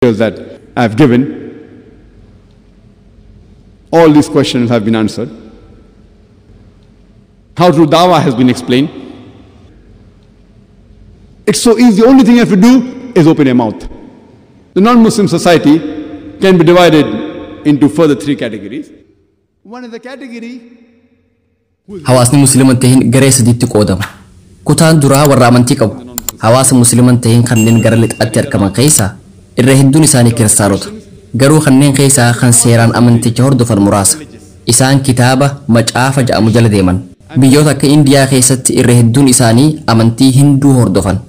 That I've given, all these questions have been answered. How to do dawah has been explained. It's so easy. The only thing you have to do is open your mouth. The non-Muslim society can be divided into further three categories. One is the category Hawaasni Musliima tahin garee sadiitti qoodama. Kutaan duraa warra amantii qabu. Hawaasa Musliima tahin kanneen gara lixaatti argaman keessaa irra hedduun isaanii Kiristaanota. Garuu kanneen keessaa kan seeraan amanticha hordofan muraasa. Isaan kitaaba Macaafa jedhamu jala deeman. Biyyoota akka Indiyaa keessatti irra hedduun isaanii amantii Hinduu hordofan.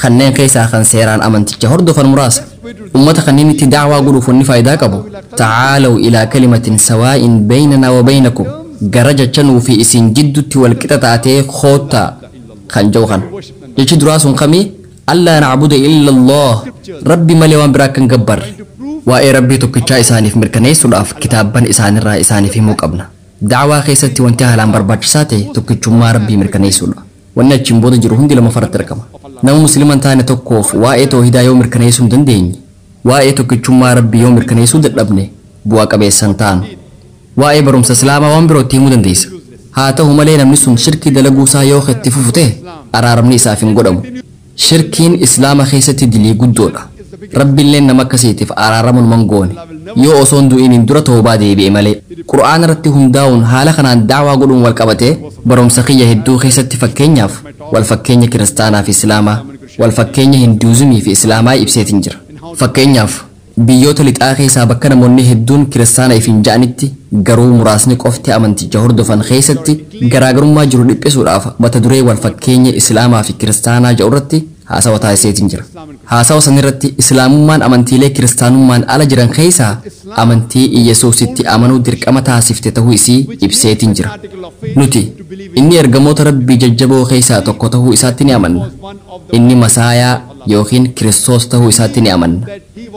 Kanneen keessaa kan seeraan amanticha hordofan muraasa. Ummata kanneen itti da'waa godhuuf wanni faayidaa qabu: "تعالوا إلى كلمة سواء بيننا وبينكم", gara jecha nuu fi isin jiddutti wal qixa taatee koottaa kan jedhu kana. Jechi duraa sun kamii? ألا نعبد إلا الله, Rabbi malee waan biraa kan gabbarre. Waa'ee Rabbii tokkichaa isaaniif mirkaneessuudhaaf kitaabban isaanirraa isaaniif himuu qabna. Da'waa keessatti wanti haalaan barbaachisaa ta'e tokkichummaa Rabbii mirkaneessuudha. Wanni achiin booda jiru hundi lama faratti argama. Nama Musliima hin taane tokkoof waa'ee toohidaa yoo mirkaneessuu hin dandeenye, waa'ee tokkichummaa Rabbii yoo mirkaneessuu dadhabne, bu'aa qabeessa hin taanu. Waa'ee barumsa Islaamaa waan birootti himuu dandeessa. Haa ta'u malee, namni sun shirkii dalaguusaa yoo itti fufu ta'e, araaramni isaaf hin godhamu. Shirkiin Islaama keessatti dilii guddoodha. Rabbiilleen nama akkasiitiif araaramuun man goone yoo osoon du'iniin dura toobaa deebi'e malee. Qur'aana irratti hundaa'uun haala kanaan daawaa godhuun wal qabatee, barumsa kiyya hedduu keessatti, fakkeenyaaf, wal fakkeenya Kiristaanaa fi Islaamaa, wal fakkeenya Hinduuzimii fi Islaamaa ibseetiin jira. Fakkeenyaaf, biyyoota lixaa keessaa bakka namoonni hedduun Kiristaana ifin ja'anitti, garuu muraasni qofti amanticha hordofan keessatti, garaagarummaa jiru dhiphisuudhaaf mata duree "Wal fakkeenya Islaamaa fi Kiristaanaa" jedhu irratti haasawa taasiseetiin jira. Haasawa sanirratti Islaamummaan amantiilee Kiristaanummaan ala jiran keessaa amantii Iyyasuusitti amanuu dirqama taasifte ta'uu isii ibseetiin jira. Nuti inni ergamoota Rabbii jajjaboo keessaa tokko ta'uu isaatti ni amanna. Inni Masaayaa yookiin Kiristoos ta'uu isaatti ni amanna.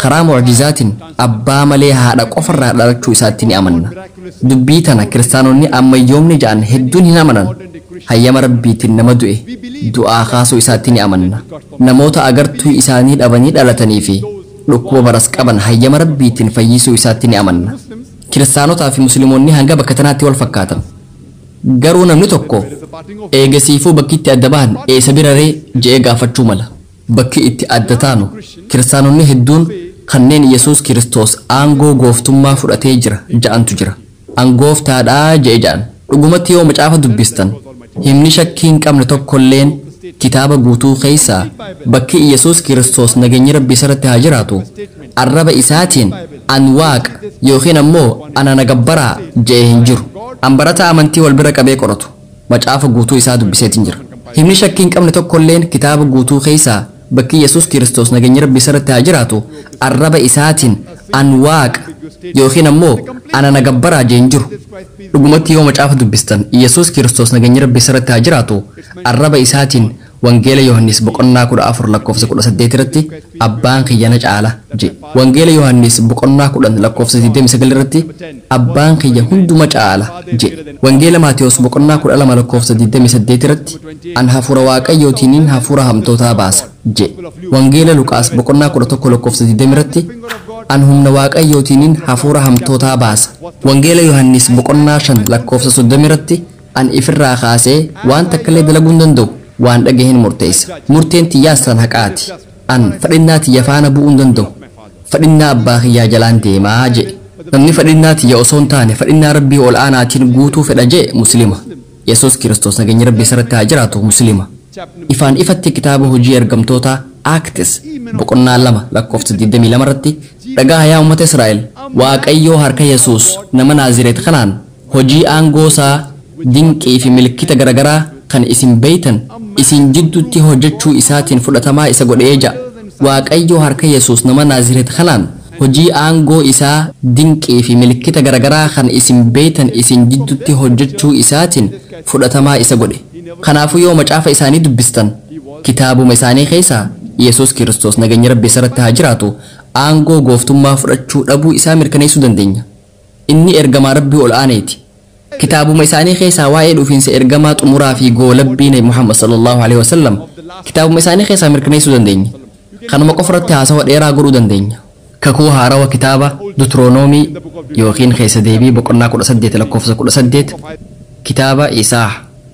Karaa mucjizaatiin abbaa malee haadha qofarraa dhalachuu isaatti ni amanna. Dubbii tana Kiristaanonni ammayyoomni ja'an hedduun hin amanan. Hayyama Rabbiitiin nama du'e du'aa kaasuu isaatti ni amanna. Namoota agartuu isaanii dhabanii dhalatanii fi dhukkuba baras qaban hayyama Rabbiitiin fayyisuu isaatti ni amanna. Kiristaanotaa fi Musliimoonni hanga bakka tanaatti wal fakkaatan. Garuu namni tokko, "Eegasiifuu bakki itti adda bahan eessa bira ree?" je'ee gaafachuu mala. Bakki itti adda taanu, Kiristaanonni hedduun kanneen Yesuus Kiristoos aangoo gooftummaa fudhatee jira ja'antu jira. An gooftaadhaa je'e ja'an. Dhugumatti yoo Macaafa dubbistan, himni shakkii hin qabne tokkolleen kitaaba guutuu keessaa bakki Yesuus Kiristoos, nageenyi Rabbii isarratti haa jiraatu, arraba isaatiin "An Waaqa" yookiin ammoo "Ana nagabbaraa" je'e hin jiru. An barataa amantii wal bira qabee qoratu. Macaafa guutuu isaa dubbiseetiin jira. Himni shakkii hin qabne tokkolleen kitaaba guutuu keessaa bakki Yesuus Kiristoos, nageenyi Rabbii isarratti haa jiraatu, arraba isaatiin "An Waaqa" yookiin ammoo "Ana nagabbaraa" jee hin jiru. Dhugumatti yoo Macaafa dubbistan, Yesuus Kiristoos, nageenyi Rabbii isarratti haa jiraatu, arraba isaatiin Wangeela Yohannis boqonnaa 14 lakkoofsa 18 irratti "Abbaan kiyya na caala" je. Wangeela Yohannis boqonnaa 10 lakkoofsa 29 irratti "Abbaan kiyya hunduma caala" je. Wangeela Maatiyos boqonnaa 12 lakkoofsa 28 irratti "An hafuura Waaqayyootiiniin hafuura hamtootaa baasa" je. Wangeela Luqaas boqonnaa 11 lakkoofsa 20 irratti "An humna Waaqayyootiiniin hafuura hamtootaa baasa." Wangeela Yohannis boqonnaa 5 lakkoofsa 30 irratti "An ifirraa kaasee waan takkallee dalaguu hin danda'u, waan dhagaheen murteessa. Murteen tiyyaas san haqaati. An fadhinnaa tiyya faana bu'uu hin danda'u. Fadhinnaa abbaa kiyyaa jalaan deemaa" jedhe. Namni fadhinnaa tiyya osoo hin taane fadhinnaa Rabbii ol aanaatiin guutuu fedha jedhe Muslima. Yesuus Kiristoos, nageenyi Rabbii isarratti haa jiraatu, Muslima. Ifaan ifatti kitaaba Hojii Ergamtoota, Acts, boqonnaa 2 lakkoofsa 22 irratti, "Dhagaa yaa uummata Israa'el, Waaqayyoo harka Yesuus nama Naazireet kanaan hojii aangoo isaa, dinqii fi milkita garagaraa kan isin beeytan isin jidduutti hojjechuu isaatiin fudhatamaa isa godhee" ja'a. Waaqayyoo harka Yesuus nama Naazireet kanaan hojii aangoo isaa, dinqii fi milkita garagaraa kan isin beeytan isin jidduutti hojjechuu isaatiin fudhatamaa isa godhe. Kanaafuu yoo Macaafa isaanii dubbistan, kitaabuma isaanii keessaa Yesuus Kiristoos, nageenya Rabbii isarratti haa jiraatu, aangoo gooftummaa fudhachuu dhabuu isaa mirkaneessuu dandeenya. Inni ergamaa Rabbii ol aaneeti. Kitaabuma isaanii keessaa waa'ee dhufiinsa ergamaa xumuraa fi goolabbii Nabi Muhammad صلى الله عليه وسلم kitaabuma isaanii keessaa mirkaneessuu dandeenya. Kanuma qofa irratti haasawa dheeraa godhuu dandeenya. Kakuu Haarawa kitaaba Dutiroonoomii yookiin Keessa Deebii boqonnaa 18 lakkoofsa 18, kitaaba Isaa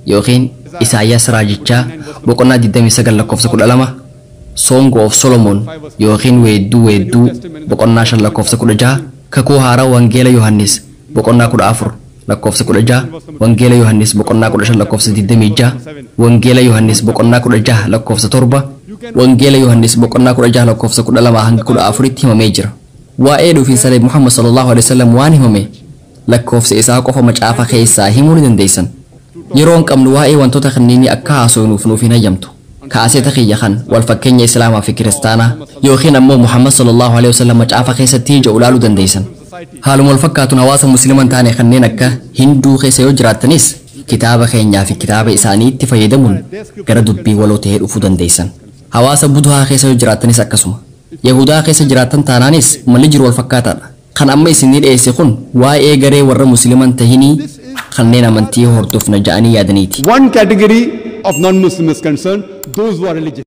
yookiin Isaayyaas Raajichaa boqonnaa 29 lakkoofsa 12, Song of Solomon yookiin Weedduu Weedduu boqonnaa 5 lakkoofsa 16, Kakuu Haarawa Wangeela Yohannis boqonnaa 14 lakkoofsa 16, Wangeela Yohannis boqonnaa 15 lakkoofsa 26, Wangeela Yohannis boqonnaa 16 lakkoofsa 7, Wangeela Yohannis boqonnaa 16 lakkoofsa 12 hanga 14tti himamee jira. Waa'ee dhufiinsa Nabi Muhammad sallallahu alaihi wasallam waan himame lakkoofsa isaa qofa macaafa keessaa himuu ni dandeessan. Yeroo hin qabnu waa'ee wantoota kanneenii akka haasofnuuf nuuf hin hayyamtu. Kaaseta kiyya kan wal fakkeenya Islaamaa fi Kiristaanaa yookiin ammoo Muhammad sallallahu alaihi wasallam macaafa keessatti ija ulaaluu dandeessan. Haaluma wal fakkaatuun hawaasa Musliima hin taane kanneen akka Hinduu keessa yoo jiraattanis kitaaba keenyaa fi kitaaba isaaniitti fayyadamuun gara dubbii waloo ta'ee dhufuu dandeessan. Hawaasa Buduhaa keessa yoo jiraattanis akkasuma. Yahudaa keessa jiraattan taanaanis malli jiru wal fakkaataadha. Kan amma isinii dhiyeesse kun waa'ee garee warra Musliima hin tahinii kanneen amantii hordofna ja'anii yaadaniiti. One category of non-Muslims is concerned, those who are religious.